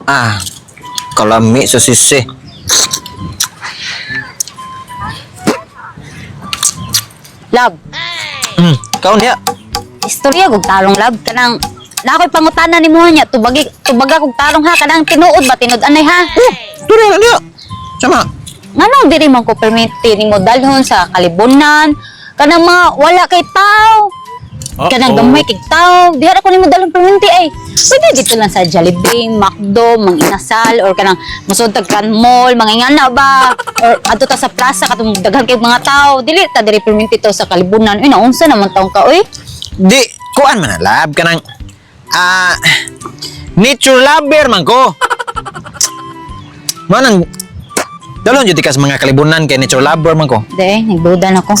Ah, kalami sa sisi. Love, Kaon niya. istorya kog tarong, love, kanang na ako'y pangutana nimo niya, tubagi tubaga kog tarong ha, kanang tinuod ba tinud anay ha? Oh, diri na niya. Sama. Nganong diri man ko permiti nimo dalhon sa kalibunan, kanang mga wala kay tao? Kanang gamay kay tao, diha ra ko nimo dalhon perminti ay. Pwede dito lang sa Jollibee, McDo, Mang Inasal or kanang musod tag Grand Mall, mga ingana ba, or adto ta sa plaza katong daghan kay mga tao. Dili ta diri perminti to sa kalibunan. Uy, naunsa naman taong ka oy? Di, kuan man na lab kanang nature lover man ko. Manang dalon jud ka sa mga kalibunan kay nature lover man ko. De, nagduda na ko.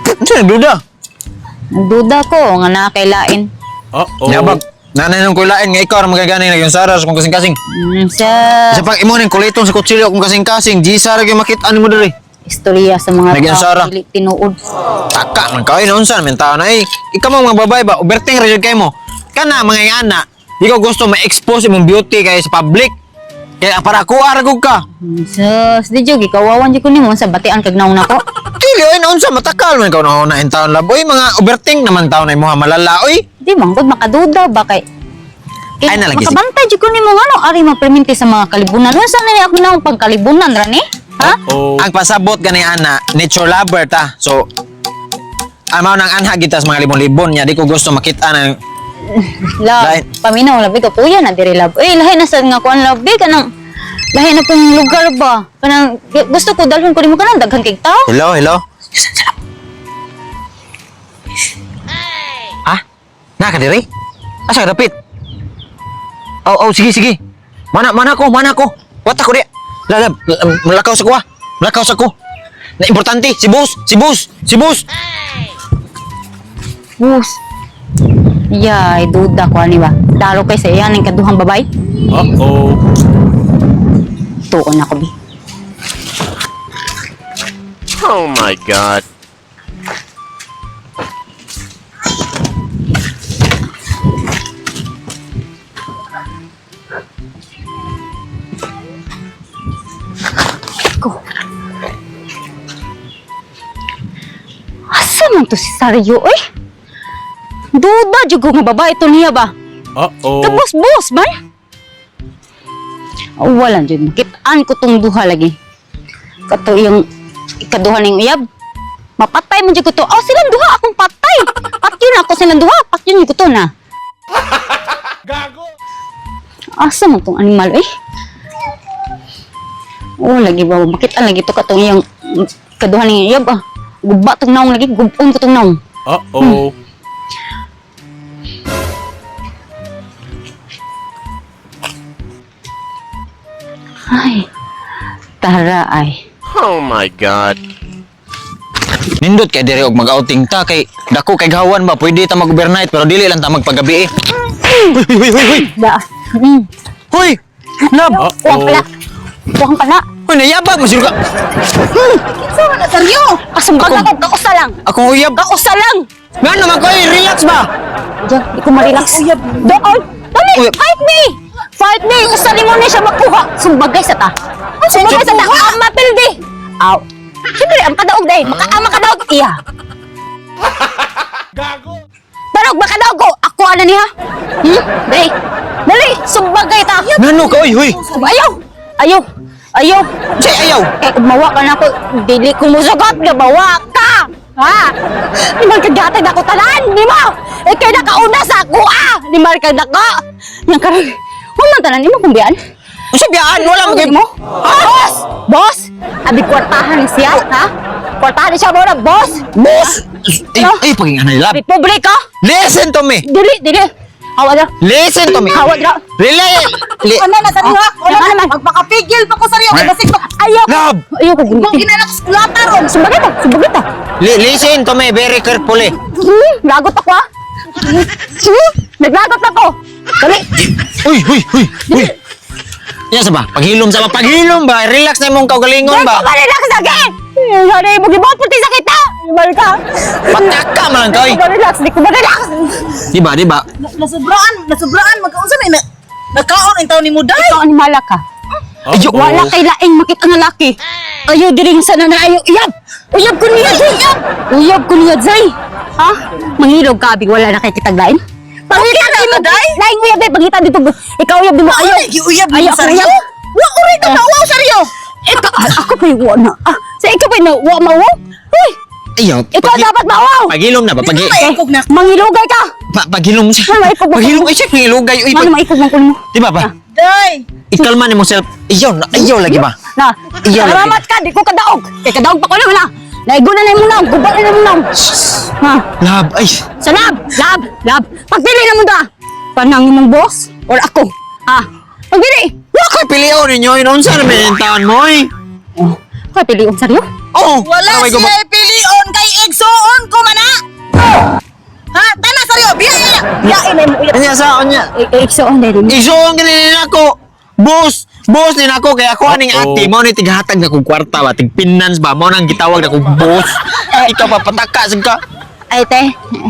Unsa nagduda? Nagduda ko nga naa kay lain. Uh-oh. Yabag. Nanay nung kulain nga ikaw ra magagani na yung sara sa kung kasing-kasing. Sa Isa pang imo ning kuliton sa kutsilyo kung kasing-kasing, di sara gyud makit-an nimo diri. Istorya sa mga Nagyan Sara. dili tinuod. Taka man kayo na unsa man tao na eh. Ikaw mo mga babae ba, overthink ra jud kay mo. Kana mga ingana, di ko gusto ma-expose imong beauty kay sa public. Kaya para ako aragog ka. Sus, di jud gikawawan jud ko nimo sa batian kag naong nako. Dili oy naunsa matakal man ikaw na una in taon lab. Oy mga overthink naman taon na imuha malala oy. Di man gud makaduda ba kay kay Ay, nalagi si- makabantay jud ko nimo ngano ari maperminti sa mga kalibunan. Unsa na ni ako naong pangkalibunan ra ni? Ha? Uh-oh. Ang pasabot gani ana, nature lover ta. So amaw nang anha kita sa mga libon-libon niya, di ko gusto makita ng Love, Lain. paminaw labi ka puya na diri, love. Uy, lahi na sad nga kuan, love, bi kanang lahi na pong lugar ba? Kanang gusto ko dalhon ko nimo kanang daghan kay tao. Hello, hello. Ah? Naka diri? Asa ka dapit? Oh, oh, sige, sige. Mana, mana ko, mana ko. Wata ko di. Lala, malakaw sa kuha. Malakaw sa ko. Na importante, si boss, si boss, si boss. Bus. Yay, duda ko ani ba. Dalo kay sa iya ning kaduhang babay. Uh-oh. Tuon ako bi. Oh my God. Ko. Asa man to si Saryo eh? Duda jud ko nga babae to niya ba? Uh-oh. Kabos-bos man. Oh, wala jud makitaan ko tong duha lagi. Kato yung ikaduha ning uyab. Mapatay man jud ko to. Oh, silang duha akong patay. Patyon ako silang duha, patyon ko to na. Gago! Asa man tong animal eh? Oh, lagi ba makitaan lagi to katong iyang kaduha ning uyab ah. Guba tong naong lagi, gubon ko tong naong. Uh-oh. Ay. Tara ay. Oh my God. Nindot kay diri og mag-outing ta kay dako kay gawan ba pwede ta mag-overnight pero dili lang ta magpagabi eh. Huy, huy, huy, huy. Da. Huy. Lab. Kuwang pala. Kuwang pala. Huy, nayabag mo ka. Sa na seryo? Kasumbag ako, kausa lang. Akong uyab. Kausa lang. Nga naman ko, eh, relax ba? Diyan, di ko ma-relax. Doon! Dali! Uyab. Fight me! Fight me! Usa ni mo ni siya makuha. Sumbagay sa ta. Sumbagay sa ta. Ang mapildi. Aw. Siyempre, ang kadaog dahil. Ang makadaog. Iya. Gago! Barog, makadaog ko. Ako ano niya? Hmm? Dali. Dali! Sumbagay ta. Ngano ka, oy, huy. Ayaw! Ayaw! Ayaw! Say ayaw. Eh, mawa ka na ako. Dili ko musugot nga mawa ka! Ha? Ni man kagatag ako tanan, ni mo! Eh, kay nakauna sa ako, ah! Ni man kag nako! Yang karon, wa man tanan nimo kung biyan. Unsa biyaan? Wala mo kay mo? Boss! Boss! Abi kwartahan ni siya, ha? Kwartahan ni siya mo na, boss! Boss! Ay, Ano? ay, paging anay lab. Abi publiko! Listen to me. Dili, dili. Hawa na. Listen to me. Hawa na. Relay. Li Ano na sa iyo? Oh, Wala naman. na. Magpakapigil pa ko sa iyo. Kay basig mag Ayaw! Love! Ayaw ko Kung gunitin. ginalak sa ron. Sumbagay ta, sumbagay ta. Listen to me very carefully. Lagot ako ah. Naglagot ako. Dali. Uy, uy, uy, uy. Yan sa ba? Paghilom sa ba? Paghilom ba? Relax na imong kaugalingon Dali ba? ko ma-relax lagi. Sorry, mo gibot puti sa kita. Balik ka. Pataka man lang ka, oy. Di ko ma-relax, di ko ma-relax. Di ba, di ba? Nasubraan, nasubraan magkaunsa na. Nakaon ang taon ni mo, day. Ikaw animala ka. Ayo, Wala kay laing makita nga laki. Ayaw diri sa na ayaw uyab. Uyab ko niya, Zay. Uyab ko niya, Zay. Ha? Mangilog ka, abi wala na kay kitag lain. Pangita Okay na di mo ka, Day? laing uyab day pangita dito. Ikaw uyab di mo ayaw. Ay, giuyab mo Ayaw, sa uyab. Wa uri ka ba? Wa saryo. Ikaw, ako pa'y wa na. Ah, sa ikaw pa'y na wa mawaw? Uy, Ayaw. ikaw dapat mawaw. Pagilom na ba? Di ba maikog na? Mangilugay ka. Pagilom siya. Ano, maikog ba? Pagilom ay siya mangilugay uy. Ano maikog man kuno mo? Di ba ba? Day. Ikalma ni mo self. Iyaw na, iyaw lagi ba? Na, Iyaw lagi. salamat ka, di ko kadaog. Kay kadaog pa ko na wala. Naigo na na yung naong, gubat na na yung naong. Ha? Lab, ay. Sa lab, lab, lab. Pagpili na mo da. Panang imong boss or ako. Ha? Pagpili. Wa ko'y pilion ninyo. Inunsa na may taon mo eh. Oh, kay pili og saryo. Oh, Wala naway ko ba- siya pilion kay igsuon ko man ha. Ha? Tana saryo, biya ya. Biya na mo uyab. Anya sa anya. Eh, igsoon dahil mo. Isuon gani nako. Boss, boss ni nako kay ako aning Uh-oh. ate mo ni tighatag na kog kwarta ba, tig finance ba mo nang gitawag na kog boss. Ikaw pa pataka sad ka. Ay, te.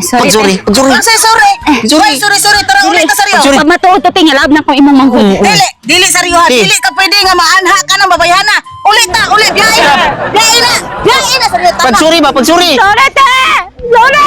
Sorry, Pag-sorry, te. pag-sorry. Ang say sorry. Sorry. Sorry, sorry, sorry. Tara ulit ka saryo. Sorry. Pag matuod to, te, nga lab na kong imong manghud. Dili, dili saryo ha. Di. Dili ka pwede nga maanha ka ng babayhana. Ulit ta, ulit biya na. Biya na. Biya na saryo tana. Pag-sorry ba, pag-sorry. Sorry, te! Sorry!